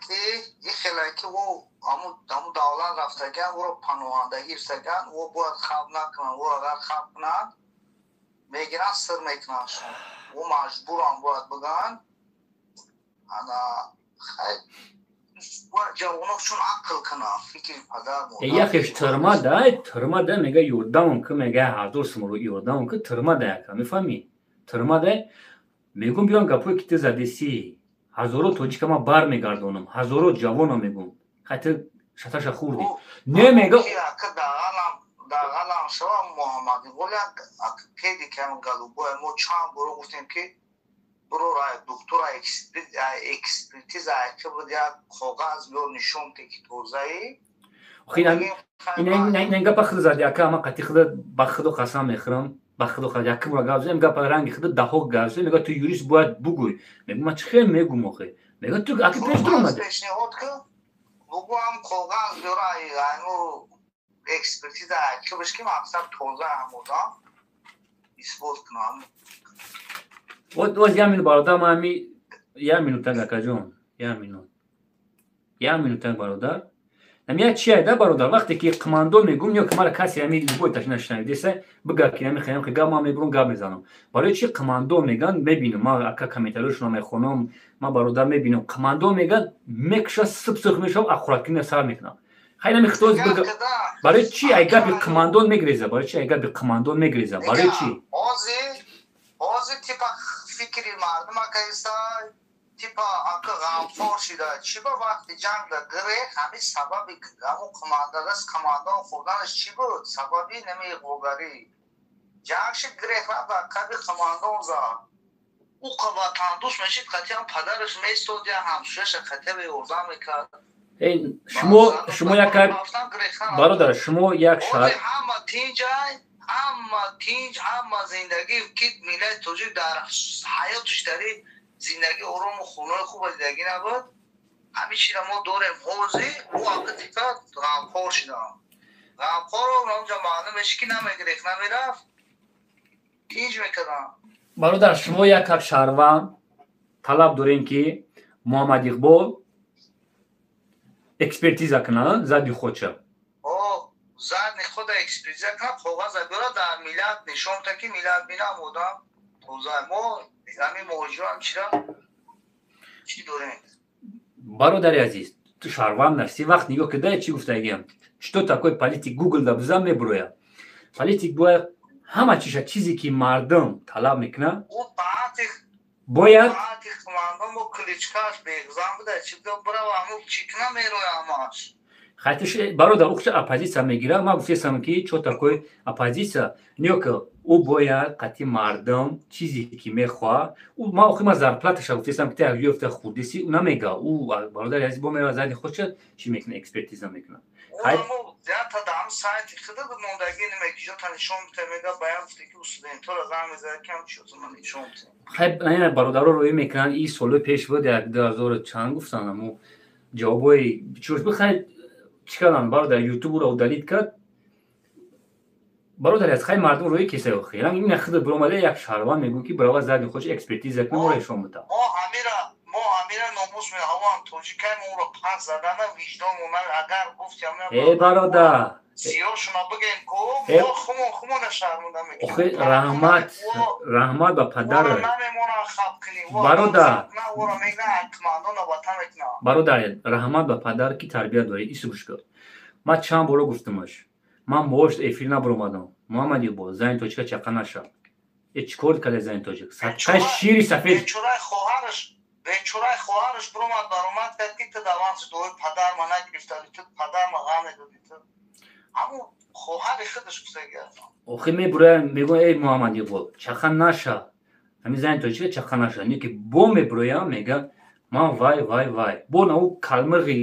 Ки ихелай ки ӯ ҳамун давлат рафтаган, ӯро паноҳандагӣ гирифтаган, ӯ бояд хавф накунанд. Ӯ агар хавф кунанд, мегиранд, сир мекунандшон. Ӯ маҷбурам бояд бигӯянд. Ана хай, бояд ҷавоно чун ақл кунанд, фикри падар. Яхеш тюрьма да, тюрьма да, мега ёрдамон ки, мега 1000 сумро ёрдамон ки, тюрьма да яка, мефаҳмӣ? Тюрьма да. Мегум, биён, гапое ки ту задесӣ, ҳазоро тоҷика ман бармегардонам, ҳазоро ҷавона мегум. Хай, ту шаташа хӯрдӣ, не мега. Дағалам шава, Муҳаммад Иқбол як педи кам голубой. Мо чанд боро гуфтем, ки биро духтура экспертиза буд, як коғаз биёр, нишон те, ки тозаи. Ин гапа худ зади, ака. Ман қатъи худа, ба худо қасам мехӯрам, ба худо якум бора гап задем, гапа ранги худа даҳо гап задем. Мега, ту юрист, бояд бугӯй. Мегу, ман чӣ хел мегум охе? Мега, ту аки пеш дуромади. Пешниҳод ки, бугӯ, ҳам коғаз биёра, айну экспертиза кибиш, ки мақсад тоза ҳамодам исбот кунам. Вот як минут, бародар, ман ами як минутак, акаҷон, як минут, як минутак, бародар. Ами як чи айда, бародар, вақте ки қимандон мегум, ё ки мара касе ами любой ташнашнавидеса, бигар ки ами хаям гап, ман мебурам, гап мезанам. Барои чи қимандон меган? Мебинам ман, ака, комментариёшонро мехонам ман, бародар, мебинам, қимандон меган, мекуша, сиб сирх мешавам, ахураткина сар мекунам. Хай, нами хитоз бига, барои чи ай гапи қимандон мегреза? Барои чи ай гапи қимандон мегреза? Барои чи? Ҳозир типа фикри мардум акаиста, типа ака ғамхор шида. Чӣ ба вақти ҷанг да гирех, ҳамин сабаби ҳамун командадаст, командон хӯрданаш чӣ буд? Сабаби нами ғогарӣ ҷанг шид, гирех рафт, акаби командон зад. Ӯ ватандӯст мешид, қатъиан падараш меистод, я ҳамсӯяша қатъия ёрдам мекард. Шумо як, бародар, шумо як шаҳр. Ҳама тинҷай, ҳама тинҷ, ҳама зиндагӣ, ки миллати тоҷик дар ҳаётиш дари зиндагӣ орому хонаи хуба зиндагӣ набуд. Ҳамин чиза мо дорем. Ҳозир ӯ ака типа ғамхор шидам, ғамхоро онҷа маълум меши, ки намегирехт, намерафт, тинҷ мекардам. Бародар, шумо як как шаҳрванд талаб дорем, ки Муҳаммад Иқбол экспертиза кунад зади худша? Задни худа экспертиза кунад, коғаза биёрад, дар миллат нишон та, ки миллат бинам, одам тоза. Мо ҳамин муҳоҷирам чира чӣ дорем? Бародари азиз, ту шаҳрванд ҳастӣ. Вақт нигоҳ кида, чӣ гуфтагиям, что такое политик, гугл да бизан, мебурояд. Политик бояд ҳама чиша, чизе ки мардум талаб мекунад, бояд. Кличкаш бегзан буда, чӣ бирава, ҳамун чӣ кунам, мероя ҳамаш. Хайтиш, бародар, ухча оппозитсия мегирад. Ман гуфтесам, ки чо такой оппозитсия ниё, ки ӯ бояд қатъи мардум чизе ки мехоҳад. Ман охи ман зарплаташа гуфтесам, ки як ёфта хурдеси, ӯ намега. Ӯ, бародари азиз, бо мера, зади худша чӣ мекунад? Экспертиза мекунад. Ята дам сайти хида мондагӣ немекижота нишон бита, мега, баян гуфте, ки студентора занг мезада, кам чизма нишон бита. Хай, бародаро рӯй мекунанд. И солҳои пеш буд, як 2000 чанд гуфтанд, аммо ҷавобҳои чӯш буд. Хай, чӣ карданд, бародар? Ютуб ӯро удалить кард, бародари аз. Хай, мардум рӯи кеса охи ина хида биромада, як шаҳрванд мегӯ, ки барова, зади худ экспертиза кун, моро ишон бита. Мо ҳамира номус меҳавам, тоҷикай, мо ӯро пас задана виҷдон. Агар гуфтям. Э, бародар. Сиёшуна бигем ку, мо хумон хумона шармонда. Охи, раҳмат, раҳмат ба падар. Бародар, бародар, раҳмат ба падар, ки тарбият дорӣ. Ису гӯш кун, ман чанд боро гуфтамаш, ман бош эфир набаромадам. Муҳаммад Иқбол, зани тоҷика чақа наша. Э, чӣ кор карда зани тоҷик? Садқаи шири сафед. Бечораи хоҳараш биромад, баромад кард, ки ту даванси дуои падарма нагирифтади, ту падарма ғам медоди, ту ҳамун хоҳари худаш гуфтаги. Охи, мебуроям, мегӯям: «Эй, Муҳаммад Иқбол, чақа наша, ҳамин зани тоҷика чақа наша». Не ки бо мебуроям, мега: «Ман вай, вай, вай». Бо на ӯ калмиғи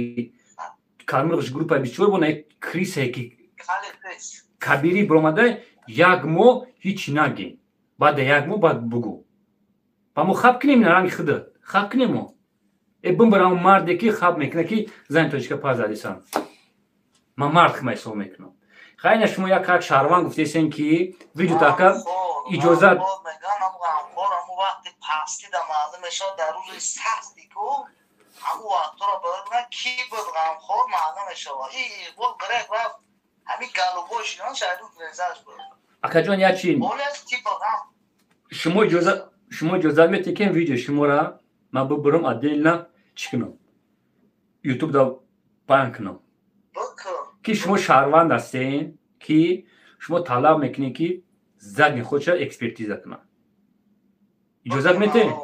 калмиғиш группаи 24, бо на крисае, ки кабирӣ биромада, як моҳ ҳичи нагем, баъда як моҳ баъд бугӯ. Ба мо хаб кунем, ина ранги худа хаб кунем мо. Э, бимбара, он марде ки хаб мекунад, ки зани тоҷика пас задисан, ман мард хима ҳисоб мекунам. Хайна, шумо як как шаҳрванд гуфтесен, ки видео така иҷозат. Вақти пастида маълум мешавад, дар рӯзи сахти ку. Ҳамун вақтҳоро бибинанд, ки буд ғамхор, маълум мешавад. И Иқбол гирех рафт, ҳамин голубой шидан шайдун резаш буд. Акаҷон, як чи шумо иҷозат метиҳед, ки видео шуморо ман бибурам, отдельно чӣ кунам, Ютуб да паҳн кунам, ки шумо шаҳрванд ҳастен, ки шумо талаб мекунед, ки зани худша экспертиза кунад? Иҷозат метиҳед?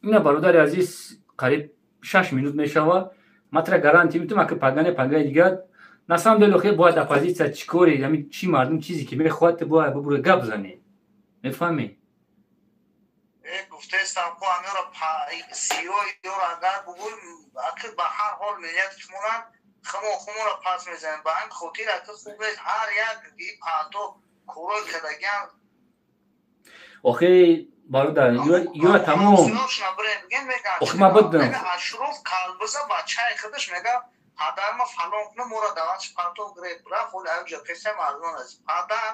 Ина, бародари азиз, қариб 6 минут мешавад. Ман тра гарантия метавонам, ака пагане пагаи дигар. На самом деле, охир бояд оппозитсия чӣ кори, ами чӣ мардум чизе ки мехоҳад, бояд бубура гап занӣ, мефаҳмӣ? Гуфтаистам ку, амёро сиё ёро агар бугӯй, аки ба ҳар ҳол миллати шумонанд, хуморо пас мезанем. Ба ҳамин хотир, аки, хуб нест ҳар як панто корои кардагиам. Охи, бародар, ёра тамом. Охи, ман бидам. Ашроф калбиза бачаи худаш мега, падарма фалон куна, мора даватш парто гирефт, рафт, оли аҷа песа мардумон аз падар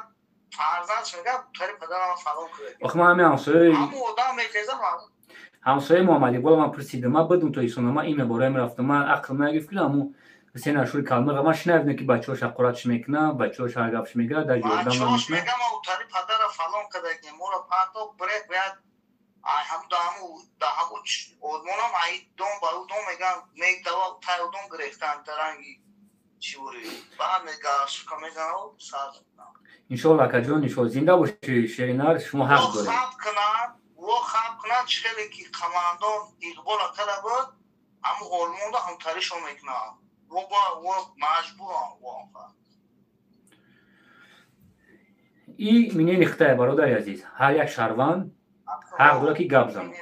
фарзандш мега, тари падарама фалон кунед. Охи, ман ҳамин ҳамсояи ҳамун одам мехеза. Ҳамсояи Муҳаммад Иқбол ман пурсидам, ман бидум то исона, ман ина бораем рафтам, ман ақл нагирифт, ки ҳамун Ҳусейн Ашури калмиға ман шинавидам, ки бачаҳош ҳақоратш мекунад, бачаҳош ҳар гапш мегирад, дар ҷордам. Бачаҳош мега, ма утари падара фалон кардагим, моро парто бирек як ҳаму даҳаму одмонам ай дом ба ӯ дом меган, мегдава тай одом гирефтан таранги чӣ бури, баъд мега сука мезанав сар. Иншолла, акаҷон, иншолла, зинда бошӣ, шеринар, шумо ҳақ доред. Хаб кунанд, во хаб кунанд, чӣ хеле ки командон Иқбола када буд, ҳаму олмонда ҳамтаришон мекунанд, во маҷбурам во. И мнение хитае, бародари азиз, ҳар як шаҳрванд ҳақ дорад, ки гап занад.